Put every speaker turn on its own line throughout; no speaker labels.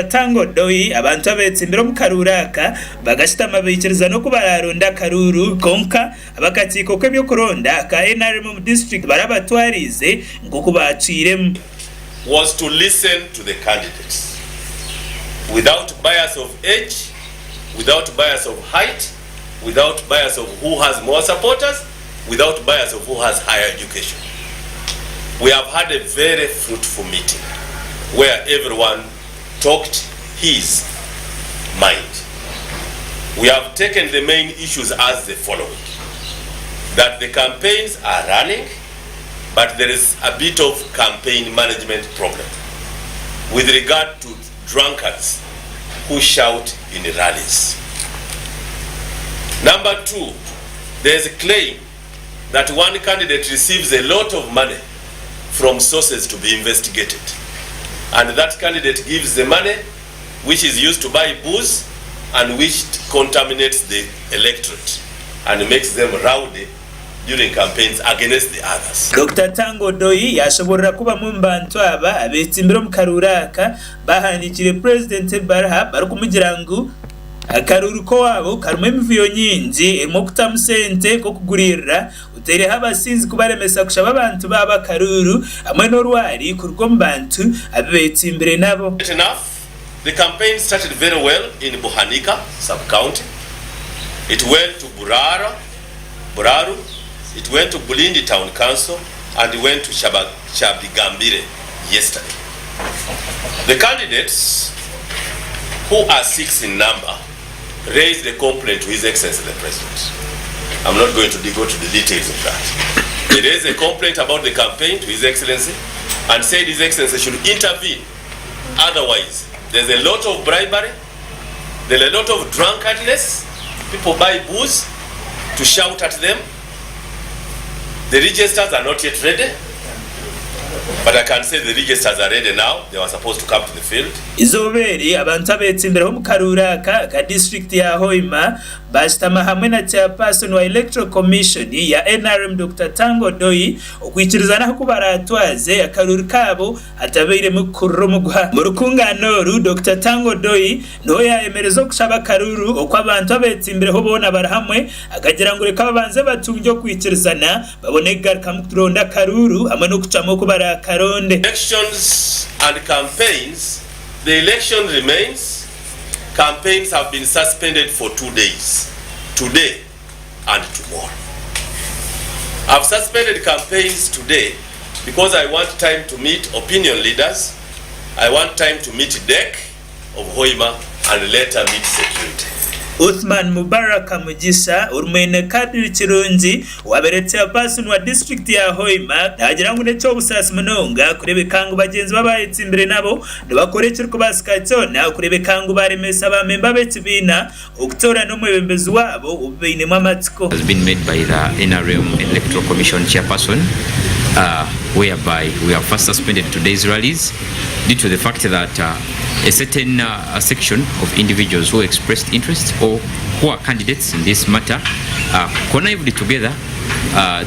Tanga Odoi, abantu abetsimbire omu karuuru aka bakashutama baikirizana oku baraaronde akaruuru kwonka ab'akakiiko k'eby'okuronda aka NRM omu disiturikiti barabatwariize nk'oku baacwiremu.
Was to listen to the candidates without bias of age, without bias of height, without bias of who has more supporters, without bias of who has higher education. We have had a very fruitful meeting where everyone talked his mind. We have taken the main issues as the following that the campaigns are running, but there is a bit of campaign management problem with regard to drunkards who shout in rallies. Number two, there is a claim that one candidate receives a lot of money from sources to be investigated and that candidate gives the money which is used to buy booze and which contaminates the electorate and makes them rowdy during campaigns against the others.
Dokita Tanga Odoi yaashoboorora ku bamwe omu bantu aba abeetsimbire omu karuuru aka baahandiikiire Purezidenti ebaruha barikumugira ngu akaruuru k'owaabo karimu emivuyo nyingi erimu okutamu sente nk'okuguriirira otaireho abasinzi kubaremesa kushaba abantu baabo akaruuru hamwe n'orwari kuruga omu bantu abu beetsimbire nabo.
Enough, the campaign started very well in Buhanika sub-county, it went to Burara, Buraru, it went to Bulindi town council and went to Kyabigambire yesterday. The candidates who are six in number raised a complaint to His Excellency the President. I'm not going to go to the details of that. They raised a complaint about the campaign to His Excellency and said His Excellency should intervene. Otherwise, there's a lot of bribery, there's a lot of drunkardness, people buy booze to shout at them. The registers are not yet ready. But I can say the registers are ready now, they were supposed to come to the field.
Eizooba eri, abantu abetsimbire omu karuuru aka aka disiturikiti ya Hoima baashutama hamwe na Chairperson wa Electoral Commission ya NRM Dokita Tanga Odoi okwikirizana ahu baraatwaze akaruuru kaabo hatabairemu kukurura omuguha. Omu rukungaano oru, Dokita Tanga Odoi niho yaayemereza okushaba akaruuru oku abantu abetsimbireho boona bari hamwe akagira ngu reka babanze batungye okwikirizana babone kugarukamu kuronda akaruuru hamwe n'okucwamu oku baraakaronde.
Elections and campaigns, The election remains, campaigns have been suspended for two days, today and tomorrow. I've suspended campaigns today because I want time to meet opinion leaders, I want time to meet DEC of Hoima and later meet security.
Uthman Mubaraka Mugisha ori mwene Kadiri Kirungi owabaire Chairperson wa disiturikiti ya Hoima naagira ngu n'eky'obusaasi munonga kureebeka ngu bagyenzi be abayetsimbire nabo nibakora ekirikubaasika kyona kureebeka ngu baaremesa ba memba b'ekibiina okutoorana omwebembezi waabo obu bainemu amatsiko.
Has been made by the nrm Electoral Commission Chairperson whereby we have first suspended today's rallies due to the fact that a certain section of individuals who expressed interest or who are candidates in this matter connived together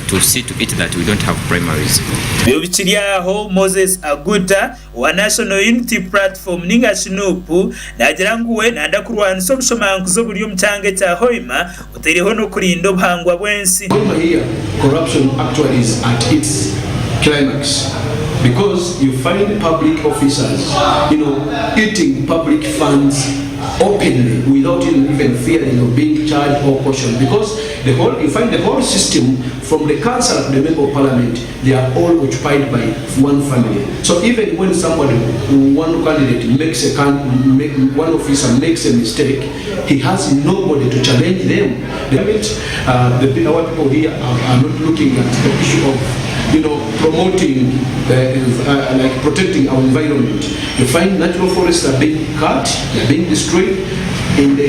to see to it that we don't have primaries.
Ebyo bikiri aho, Moses Aguta owa National Unity Platform ninga shi NUP naagira ngu we nayenda kurwanisa obushomankuzi oburi omu kyanga ekya Hoima otaireho n'okurinda obuhangwa bw'ensi.
Hoima here corruption actually is at its climax because you find public officers you know eating public funds openly without even fearing of being charged or cautioned because the whole you find the whole system from the councillor to the member of parliament they are all occupied by one family so even when somebody one candidate makes a can make, one officer makes a mistake he has nobody to challenge them the, uh, the, our people here are, are not looking at the issue of you know promoting the, uh, like protecting our environment you find natural forests are being cut they're being destroyed in the,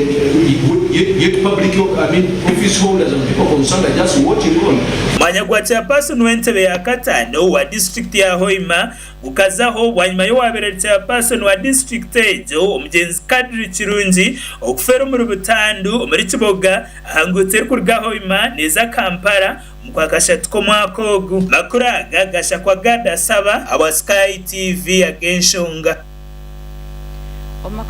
yet, yet public I mean office holders and people concerned are just watching on
Omwanya gwa Chairperson w'entebe ya kataano owa disiturikiti ya Hoima gukazaho bwanyima y'owabaire ari Chairperson wa disiturikiti egyo omugyenzi Kadri Kirungi okufeera omuri butandu omuri Kiboga aha nguuto erikuruga Hoima neeza Kampala omu Kwakashatu k'omwaka ogu. Amakuru aga gashakwa Gad Asaba ahabwa Sky TV ag'enshonga.
Omumaka.